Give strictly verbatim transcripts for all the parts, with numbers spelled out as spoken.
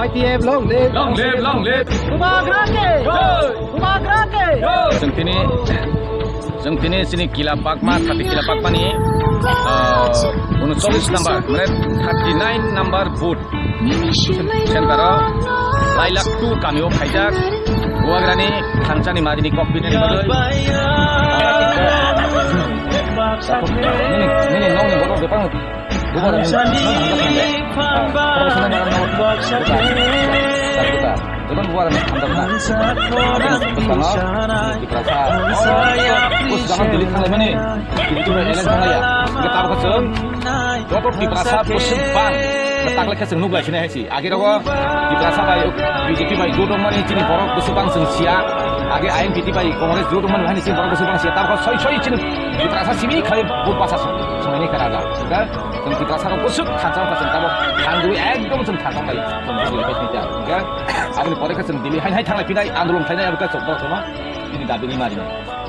I T F long live. Long live, long live. Bubagra ke. Jai. Bubagra ke. Jai. Chwng tini, chwng tini chini Kila Pakma, thati Kila Pakmani, ah, unochollis number, mane thirty nine number booth. Center o Lailak two kamio phaijak Bubagrani thansani madini kok pinani bagwi. Nini, nini nokni borok bebak Bubagrani thansani madini. Jotono Bubagrani thansa na. Bwskango Tiprasa. Bwskango Delhi thanglaimani. Delhi thanglaimani. Hingke tabuk chwng joto Tiprasa bwswk bang taklai khe chwng nuk lai sinai hai se. Age rogo Tiprasa bai B J P bai jotongmani chini borok bwswk bang chwng sia. Age I N P T bai Congress jotongmani hai chini borok bwswk bang sia. Tabuk soi soi chini Tiprasa simi khai buk basa song-, songnai khe raja. Hingke chwng Tiprasa rok bwswk thansa wngkha chwng tabuk thangwi ekdom chwng thansa khai chwng buk lai sinai ta. Hingke aboni pore khe chwng Delhi hai hai thanglai phinai andolon khlainai abo khe chwng borok chwngma chini dabi ni mari.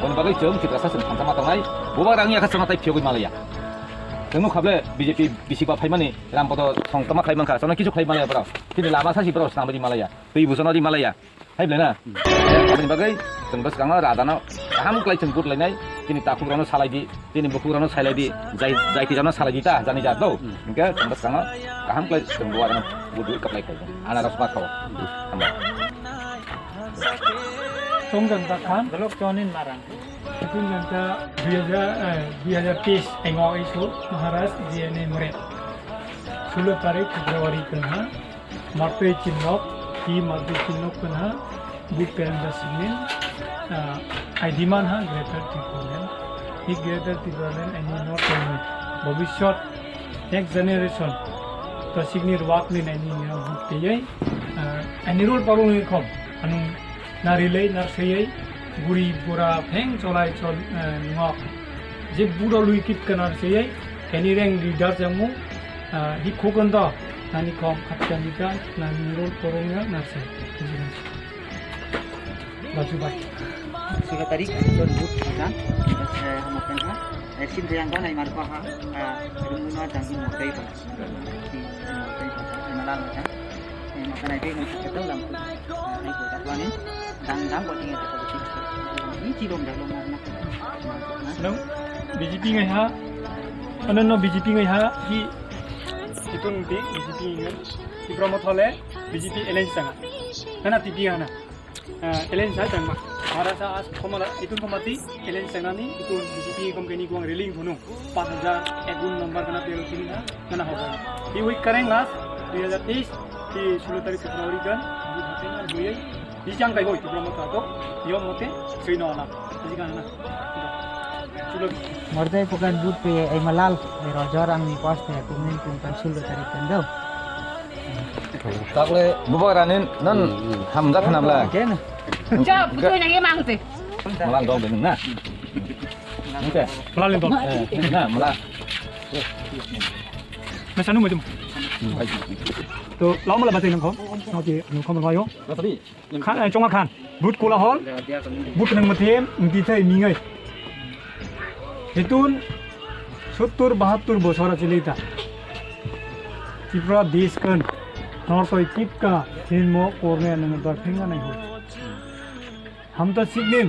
Boni bagwi chwng Tiprasa chwng thansa ma tongnai. Bubagrani yakha chwng tai phiyogwi malaya. Chwng nukha ble B J P bisi ba phaimani ram bodo thong toma khlai mankha, chwngno kisu khlai malaya borok. Chini lama sasi borok swnamwi malaya. Twi busono ri malaya. Hai ble na? Aboni bagwi chwng bwskango rajano kaham khlai chwng vote lainai. Chini takhukrokno salai di, chini bukhukrokno salai di, jai, jaitijano salai di ta, jani jat do. Hingke chwng bwskango kaham khlai chwng bo arano vote rwi kwplai khlai. Anaros ma khao. Hambai. Tongjon ta khan. Belok chonin marang. Tongjon ta dui hajar, eh, dui hajar teis engo isu Maharaj G N A More. Sulo tarik February kena. Martwi chinok, hi martwi chinok kena. Buk pen da sinin. Ah, I demand ha Greater Tipraland. Hi Greater Tipraland ani not only. Bhabishyot next generation. To signi ruak ni nai ni buk teyai. Ah, ani role parung ni khom. Anung Narilai narsaiwi guri bura pheng cholai chol, eh, nwng je buro lui kip kanar saiwi keni reng leader jangmu, ah, hi khukon do nani khom khatya lita nani rol korong ya narsai. Raju bai. Sulo tarik don but kata, eh, hamakan ha, eh, sin yang don ai marko ha, ah, rumuna jangki motai ba. Nwng B J P ngai ha? Ano no B J P ngai ha? Hi? Itu nanti B J P ngai. Tipra Motha le B J P alliance sanga. Nana T P hana. Ah, alliance hai tangma. Maharasa as khomala itun khomati alliance tangnani itun B J P khom keni guang railing thunu. Paanch hajar egun number kana bel kini na, kana hoga. Hi week kareng last dui hajar teis, hi sulo tarik February gan, hi hateng an hoye. Hi jang kai hoi, Tipra Motha to, yom mote, sui no na. Hi gan na. Sulo. Mordai pokan but pe ai malal, ai rojor ang ni post ya, kumin kum kan sulo tarik kan do. Takle bubagrani non hamjak khanamla. Ken? Chop, tu nang emang te. Malang dong dong na. Oke. Malang dong. Eh, na malang. Masa nu mo jum. To, lau mala batai nang ko. Oke, nu ko mo yo. Khan, eh, Chonga Khan, but kola hol, but nang mate, mti thai mingai. Hitun sottur bahattur bosor achilita. Tripura desh kan, north oi kipka, hinmo korne nang dar phenga nai ho. Ham to siknin,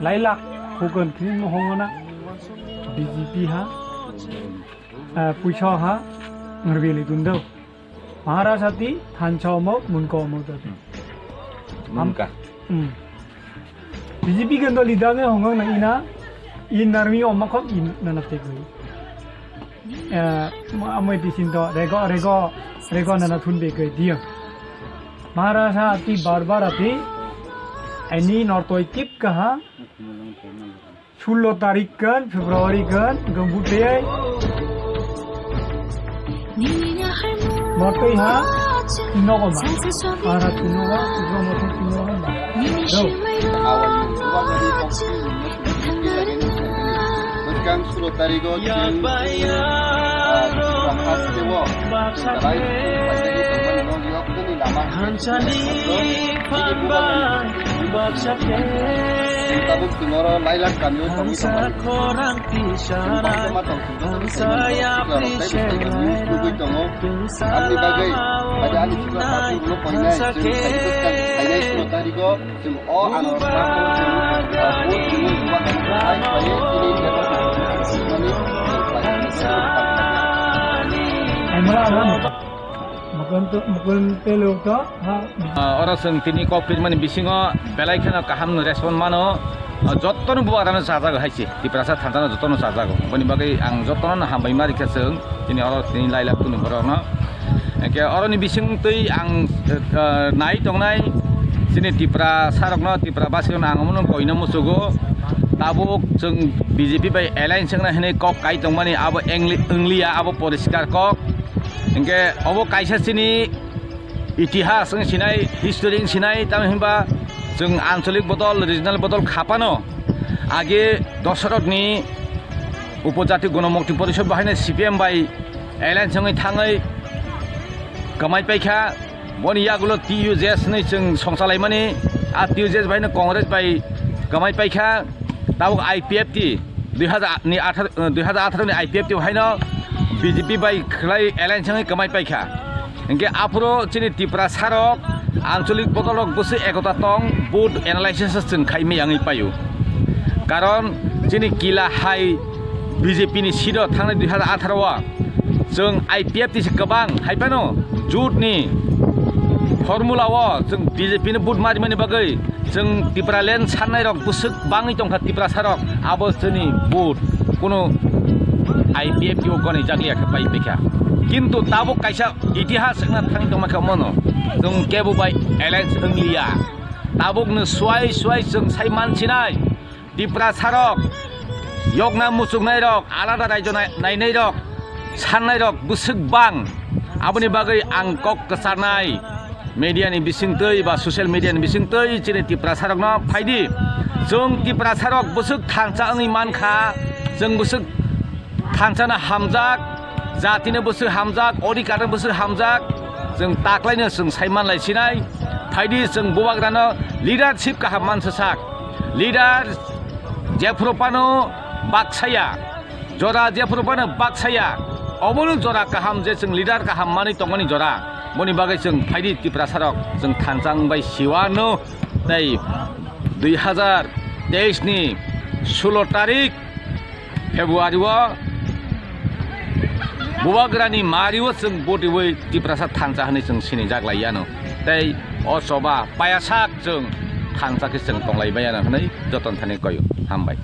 lailak, hogan khin mo hongana, B J P ha, eh, puisa ha, ngarbe le dundao. Maharaj ati thansa omo, munka omo tadi. Munka. Hmm. B J P kendo leader ne hongang na ina, in narmi oma khop in nana tegui. Eh, ma-, amoi tisin to rego, rego, rego nana thun be gui dia. Maharaj ati bar bar ati, ani nortoi kip kaha. Sullo tarik kan, February kan, gambut tei. Mortoi ha, nogo ma. Ara tuno ha, tuno mortoi tuno ha ma. Do. Bwskang sullo tarigo chwng, ah, hasteo, chwng kalai, paisagwi tongmani no, yok tini lama. Thansa ni phan bai baksa khe. Tabuk chwng oro Lailak kamio tongwi tongmani. Chwng baksa ma tong chwng tong chwng tong chwng tei bwskango news nugwi tongo. Aboni bagwi pada ani chwla tabuk no koinai chwng phainai phainai sulo tariko. Chwng o ano smartphone chwng, ah, vote chwng bubagrano hai khlaiwi chini level chwng swngnani chwng khlai. Mukund, Mukund Teluk to, ha? Ah, oro chwng tini kok pirmani bisingo belai kheno kaham no respond mano. Ah, jottono bubagrano chajago hai se, Tiprasa thansa no jottono chajago. Boni bagwi ang jottono hambai ma rikha chwng. Chini oro tini Lailak kunu borokno. Hingke oroni bisingtwi ang, eh, nai tongnai chini Tiprasarokno, Tiprabasirokno ang omono koina muchugo. Tabuk chwng B J P bai alliance wngna hinwi kok kai tongmani abo engli-, wngliya, abo poriskar kok. Hingke obo kaisa chini itihas wng sinai, history wng sinai, tamo hinba chwng ancholik bodol, regional bodol khapano age Dosarokni Upojati Gonomukti Porishod bo haino C P M bai alliance wngwi thangwi kwmai paikha. Boni yagulo T U J S hinwi chwng songchalaimani, a T U J S bai no Congress bai kwmai paikha. Tabuk I P F T dui hazar ni atharo, dui hazar atharo ni I P F T bo haino B J P bai khlai alliance wngwi kwmai paikha. Hingke aphuru chini Tiprasarok ancholik bodolrok bwswk ekota tong, vote analysis chwng khai miyangwi paio. Karon chini kila hai B J P ni seat o thangnai dui hazar atharo o chwng I P F T se kwbang hai phano jut ni formula o chwng B J P no vote marimani bagwi chwng Tipraland sannairok bwswk bangwi tongkha Tiprasarok, abo chini vote kuno I P F T o goni jakliya khe pai paikha. Kintu tabuk kaisa itihas wngna thangwi tongma khe omono chwng kebo bai alliance wngliya. Tabukno suai suai chwng sai mansinai. Tiprasarok, yokna muchuknairok, alada raijo nai-, nainairok, sannairok bwswk bang. Aboni bagwi ang kok kwcharnai media ni bisingtwi ba social media ni bisingtwi chini Tiprasarokno phaidi. Chwng Tiprasarok bwswk thansa wngwi mankha, chwng bwswk thansa no hamjak, jati no bwswk hamjak, odhikar no bwswk hamjak, chwng taklai no chwng sai manlai sinai. Phaidi chwng bubagrano leadership kaham mansa sak. Leader jephuru phano baksaya, jora jephuru phano baksaya, obono jora kaham je chwng leader kaham manwi tongmani jora. Boni bagwi chwng phaidi Tiprasarok chwng thansa wngbai siwano tei dui hazar teis ni sulo tarik February o bubagrani mari o chwng vote rwi Tiprasa thansa hinwi chwng sinijak laiyano. Tei o choba payasak chwng thansa khe chwng tonglai maya hinwi joton thani koyo. Hambai.